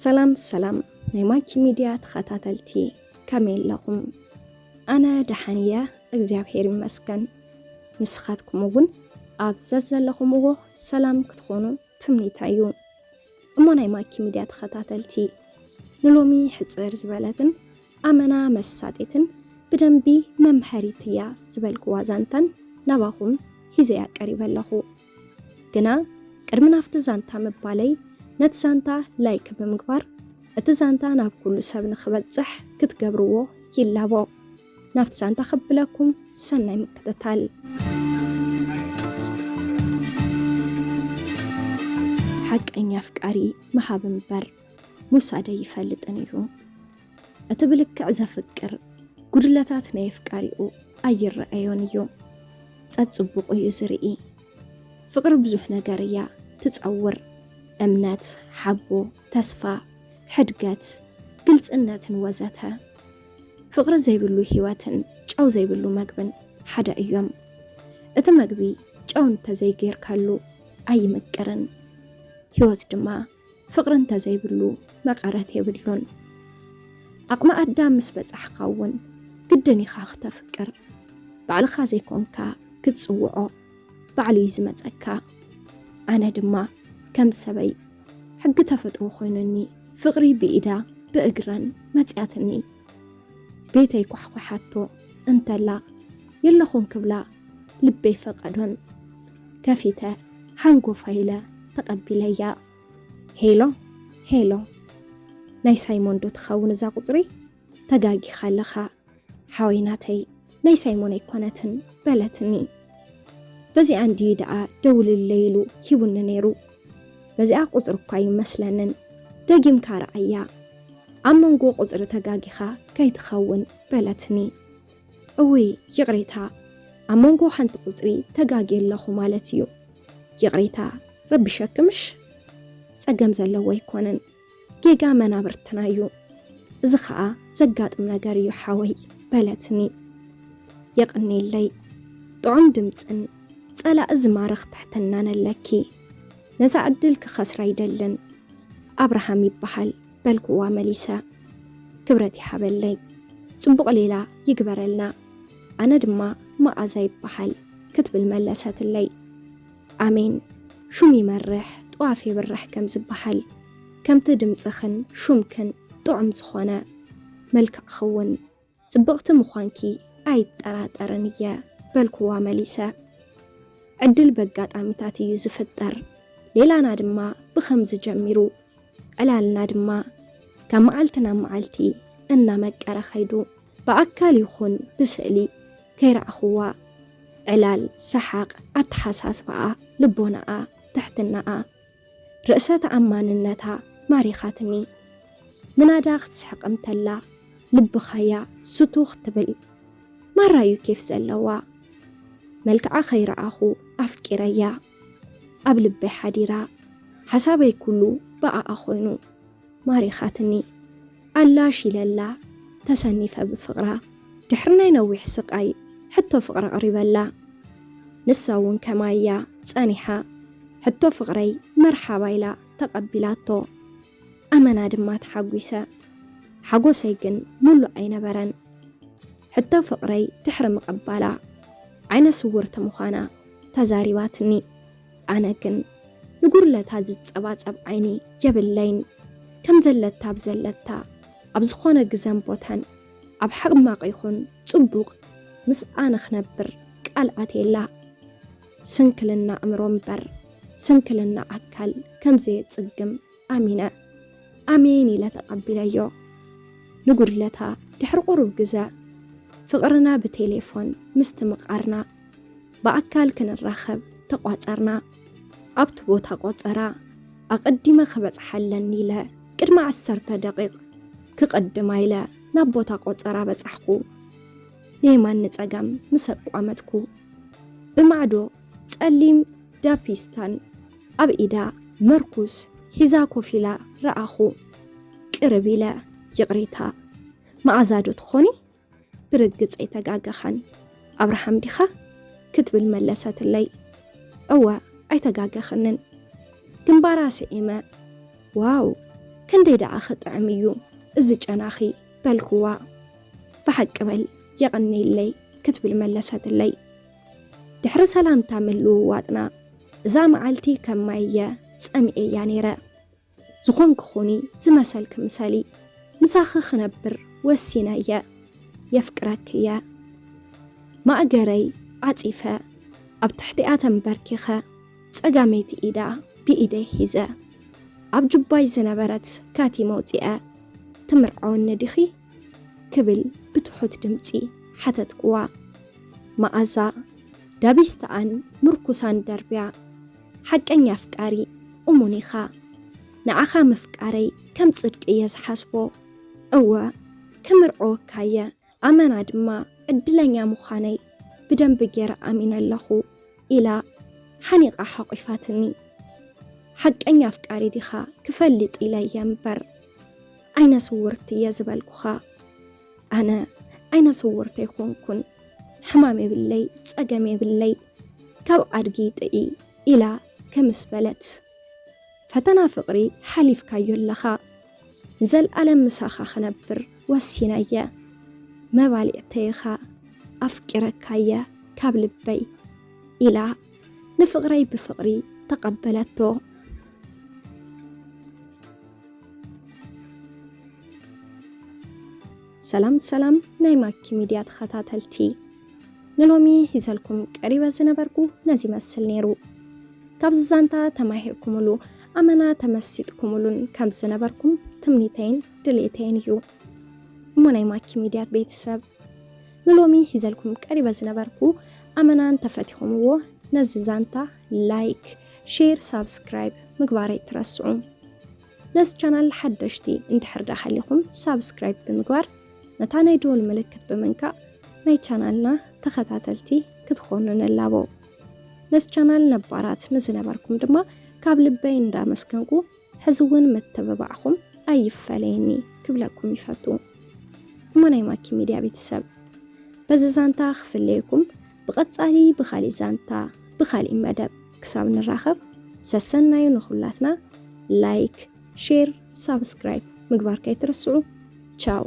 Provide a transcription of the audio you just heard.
ሰላም ሰላም ናይ ማኪ ሚድያ ተኸታተልቲ፣ ከመይ ኣለኹም? ኣነ ደሓን እየ፣ እግዚኣብሔር ይመስገን። ንስኻትኩም እውን ኣብ ዘዘለኹምዎ ሰላም ክትኾኑ ትምኒታ እዩ። እሞ ናይ ማኪ ሚድያ ተኸታተልቲ፣ ንሎሚ ሕጽር ዝበለትን ኣመና መሳጢትን ብደንቢ መምሃሪት እያ ዝበልክዋ ዛንታን ናባኹም ሒዘያ ቀሪበ ኣለኹ። ግና ቅድሚ ናብቲ ዛንታ ምባለይ፣ ነቲ ዛንታ ላይክ ብምግባር እቲ ዛንታ ናብ ኩሉ ሰብ ንኽበጽሕ ክትገብርዎ ይላቦ። ናብቲ ዛንታ ከብለኩም፣ ሰናይ ምክትታል። ሓቀኛ ኣፍቃሪ ምሃብ እምበር ምውሳድ ኣይፈልጥን እዩ። እቲ ብልክዕ ዘፍቅር ጉድለታት ናይ ኣፍቃሪኡ ኣይረኣዮን እዩ። ጸጽቡቑ እዩ ዝርኢ። ፍቕሪ ብዙሕ ነገር እያ ትጸውር። እምነት፣ ሓቦ፣ ተስፋ፣ ሕድገት፣ ግልጽነትን ወዘተ። ፍቕሪ ዘይብሉ ህይወትን ጨው ዘይብሉ መግብን ሓደ እዮም። እቲ መግቢ ጨው እንተዘይጌርካሉ ኣይምቅርን። ህይወት ድማ ፍቕሪ እንተዘይብሉ መቐረት የብሉን። ዓቕሚ ኣዳም ምስ በጻሕካ እውን ግድን ኢኻ ክተፍቅር። ባዕልኻ ዘይኮንካ ክትጽውዖ፣ ባዕሉ እዩ ዝመጸካ። ኣነ ድማ ከም ሰበይ ሕጊ ተፈጥሮ ኮይኑኒ፣ ፍቕሪ ብኢዳ ብእግረን መጽያትኒ። ቤተይ ኳሕኳሓቶ እንተላ፣ የለኹን ክብላ ልበይ ፈቀዶን። ከፊተ ሃንጎፋ ኢለ ተቐቢለያ። ሄሎ፣ ሄሎ፣ ናይ ሳይሞን ዶ ትኸውን እዛ ቁጽሪ? ተጋጊኻ ኣለኻ ሓወይ ናተይ፣ ናይ ሳይሞን ኣይኮነትን በለትኒ። በዚኣ እንድዩ ደኣ ደውልለይ ኢሉ ሂቡኒ ነይሩ። በዚኣ ቁጽሪ እኳ ኣይመስለንን። ደጊምካ ረኣያ። ኣብ መንጎ ቁጽሪ ተጋጊኻ ከይትኸውን በለትኒ። እውይ ይቕሬታ፣ ኣብ መንጎ ሓንቲ ቁጽሪ ተጋግየ ኣለኹ ማለት እዩ። ይቕሬታ፣ ረቢሸኪ ምሽ? ጸገም ዘለዎ ኣይኮነን፣ ጌጋ መናብርትና እዩ። እዚ ኸኣ ዘጋጥም ነገር እዩ ሓወይ በለትኒ። የቕኔለይ፣ ጥዑም ድምጽን ጸላኢ ዝማርኽ ትሕትናን ኣለኪ። ነዛ ዕድል ክኸስራ ኣይደልን። ኣብርሃም ይበሃል በልክዋ መሊሰ። ክብረት ይሃበለይ። ጽቡቕ ሌላ ይግበረልና። ኣነ ድማ መኣዛ ይበሃል ክትብል መለሰትለይ። ኣሜን። ሹም ይመርሕ፣ ጥዋፍ የብርሕ ከም ዝበሃል፣ ከምቲ ድምጽኽን ሹምክን ጥዑም ዝኾነ፣ መልክዕኺ እውን ጽብቕቲ ምዃንኪ ኣይጠራጠርን እየ በልክዋ መሊሰ። ዕድል በጋጣሚታት እዩ ዝፍጠር። ሌላና ድማ ብኸምዚ ጀሚሩ። ዕላልና ድማ ካብ መዓልቲ ናብ መዓልቲ እናመቀረ ኸይዱ። ብኣካል ይኹን ብስእሊ ከይረኣኽዋ፣ ዕላል፣ ሰሓቕ፣ ኣተሓሳስባኣ፣ ልቦናኣ፣ ትሕትናኣ፣ ርእሰ ተኣማንነታ ማሪኻትኒ። ምናዳ ክትስሕቕ እንተላ ልብኻያ ስቱኽ ትብል። ማራዩ ኬፍ ዘለዋ። መልክዓ ከይረኣኹ ኣፍቂረያ። ኣብ ልበይ ሓዲራ፣ ሓሳበይ ኩሉ ብኣኣ ኾይኑ። ማሪኻትኒ። ኣላሽ ኢለላ፣ ተሰኒፈ ብፍቕራ። ድሕሪ ናይ ነዊሕ ስቓይ፣ ሕቶ ፍቕሪ ኣቕሪበላ። ንሳ እውን ከማያ ጸኒሓ፣ ሕቶ ፍቕረይ መርሓባ ኢላ ተቐቢላቶ። ኣመና ድማ ተሓጒሰ። ሓጎሰይ ግን ሙሉእ ኣይነበረን። ሕቶ ፍቕረይ ድሕሪ ምቕባላ፣ ዓይነ ስውርቲ ምዃና ተዛሪባትኒ። ኣነ ግን ንጉድለታ ዝጸባጸብ ዓይኒ የብለይን። ከም ዘለታ ኣብ ዘለታ፣ ኣብ ዝኾነ ግዘን ቦታን፣ ኣብ ሕማቕ ይኹን ጽቡቕ፣ ምስኣ ንኽነብር ቃል ኣትየላ። ስንክልና ኣእምሮ እምበር፣ ስንክልና ኣካል ከም ዘየጽግም ኣሚነ፣ ኣሜን ኢለ ተቐቢለዮ። ንጉድለታ ድሕሪ ቁሩብ ግዘ፣ ፍቕርና ብቴሌፎን ምስትምቓርና፣ ብኣካል ክንራኸብ ተቋጸርና። ኣብቲ ቦታ ቆጸራ ኣቐዲመ ክበጽሓ ኣለኒ ኢለ፣ ቅድሚ ዓሰርተ ደቂቕ ክቕድማ ኢለ ናብ ቦታ ቆጸራ በጻሕኩ። ንየማን ንጸጋም ምስ ኣቋመትኩ፣ ብማዕዶ ጸሊም ዳፒስታን ኣብ ኢዳ መርኩስ ሒዛ ኮፍ ኢላ ረኣኹ። ቅርብ ኢለ፣ ይቕሬታ፣ መኣዛ ዶ ትኾኒ? ብርግጽ ኣይተጋገኻን። ኣብርሃም ዲኻ? ክትብል መለሰትለይ። እወ፣ ኣይተጋገኽንን። ግንባራ ስዒመ፣ ዋው፣ ክንደይ ደኣ ክጥዕም እዩ እዚ ጨናኺ በልክዋ። ብሓቂ በል የቐንየለይ ክትብል መለሰትለይ። ድሕሪ ሰላምታ ምልውዋጥና እዛ መዓልቲ ከም ማይ እየ ጸሚኤያ ነይረ። ዝኾንኪ ኹኒ ዝመሰልኪ ምሰሊ ምሳኺ ክነብር ወሲነ እየ። የፍቅረኪ እየ። ማእገረይ ዓጺፈ ኣብ ትሕቲኣ ተንበርኪኸ ጸጋመይቲ ኢዳ ብኢደይ ሒዘ ኣብ ጁባይ ዝነበረት ካቲም ኣውጺኣ ትምርዓወኒ ዲኺ ክብል ብትሑት ድምጺ ሓተትክዋ። መኣዛ ዳቢስተኣን ምርኩሳን ደርብያ ሓቀኛ ኣፍቃሪ እሙን ኢኻ። ንዓኻ ምፍቃረይ ከም ጽድቂ እየ ዝሓስቦ። እወ ክምርዕወካ እየ። ኣመና ድማ ዕድለኛ ምዃነይ ብደንቢ ገይረ ኣሚነ ኣለኹ ኢላ ሓኒቓ ሓቒፋትኒ። ሓቀኛ ኣፍቃሪ ዲኻ ክፈልጥ ኢለ እየ እምበር ዓይነ ስውርቲ እየ ዝበልኩኻ። ኣነ ዓይነ ስውርቲ ኣይኮንኩን። ሕማም የብለይ፣ ጸገም የብለይ። ካብ ኣድጊ ጥዒ ኢላ ከምስ በለት። ፈተና ፍቕሪ ሓሊፍካዮ ኣለኻ። ንዘልኣለም ምሳኻ ክነብር ወሲነ እየ። መባልዕተይ ኢኻ። ኣፍቂረካ እየ ካብ ልበይ ኢላ ንፍቕረይ ብፍቕሪ ተቐበለቶ። ሰላም ሰላም ናይ ማኪ ሚድያ ተኸታተልቲ፣ ንሎሚ ሒዘልኩም ቀሪበ ዝነበርኩ ነዚ ይመስል ነይሩ። ካብዚ ዛንታ ተማሂርኩምሉ ኣመና ተመሲጥኩምሉን ከም ዝነበርኩም ትምኒተይን ድሌተይን እዩ። እሞ ናይ ማኪ ሚድያ ቤተሰብ፣ ንሎሚ ሒዘልኩም ቀሪበ ዝነበርኩ ኣመና እንተፈቲኹምዎ ነዚ ዛንታ ላይክ፣ ሼር፣ ሳብስክራይብ ምግባር ኣይትረስዑ። ነዚ ቻናል ሓደሽቲ እንድሕር ደኣ ሃሊኹም ሳብስክራይብ ብምግባር ነታ ናይ ደወል ምልክት ብምንካእ ናይ ቻናልና ተኸታተልቲ ክትኾኑ ንላቦ። ነዚ ቻናል ነባራት ንዝነበርኩም ድማ ካብ ልበይ እንዳመስገንኩ ሕዚ እውን ምትብባዕኹም ኣይፈለየኒ ክብለኩም ይፈቱ። እሞ ናይ ማኪ ሚድያ ቤተሰብ በዚ ዛንታ ክፍለየኩም ብቐጻሊ ብኻሊእ ዛንታ ብኻሊእ መደብ ክሳብ ንራኸብ ሰሰናዩ ንኹላትና ላይክ፣ ሼር፣ ሳብስክራይብ ምግባር ከይትርስዑ። ቻው።